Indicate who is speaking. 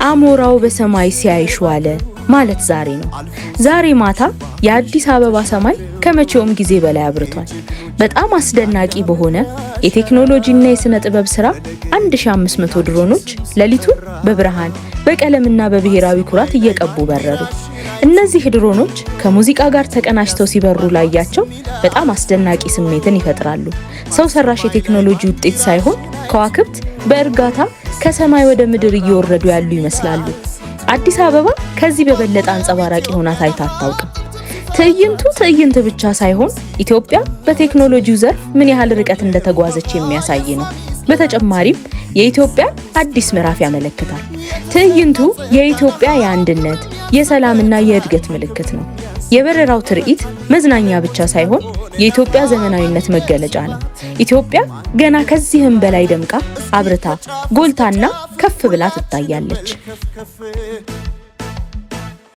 Speaker 1: አሞራው በሰማይ ሲያይሽ ዋለ ማለት ዛሬ ነው። ዛሬ ማታ የአዲስ አበባ ሰማይ ከመቼውም ጊዜ በላይ አብርቷል። በጣም አስደናቂ በሆነ የቴክኖሎጂና የሥነ ጥበብ ሥራ 1500 ድሮኖች ሌሊቱን በብርሃን፣ በቀለምና በብሔራዊ ኩራት እየቀቡ በረሩ። እነዚህ ድሮኖች ከሙዚቃ ጋር ተቀናጅተው ሲበሩ ላያቸው በጣም አስደናቂ ስሜትን ይፈጥራሉ። ሰው ሰራሽ የቴክኖሎጂ ውጤት ሳይሆን ከዋክብት በእርጋታ ከሰማይ ወደ ምድር እየወረዱ ያሉ ይመስላሉ። አዲስ አበባ ከዚህ በበለጠ አንጸባራቂ ሆና ታይታ አታውቅም። ትዕይንቱ ትዕይንት ብቻ ሳይሆን ኢትዮጵያ በቴክኖሎጂው ዘርፍ ምን ያህል ርቀት እንደተጓዘች የሚያሳይ ነው። በተጨማሪም የኢትዮጵያ አዲስ ምዕራፍ ያመለክታል። ትዕይንቱ የኢትዮጵያ የአንድነት፣ የሰላምና የእድገት ምልክት ነው። የበረራው ትርኢት መዝናኛ ብቻ ሳይሆን የኢትዮጵያ ዘመናዊነት መገለጫ ነው። ኢትዮጵያ ገና ከዚህም በላይ ደምቃ፣ አብርታ፣ ጎልታና ከፍ ብላ ትታያለች።
Speaker 2: ከፍ።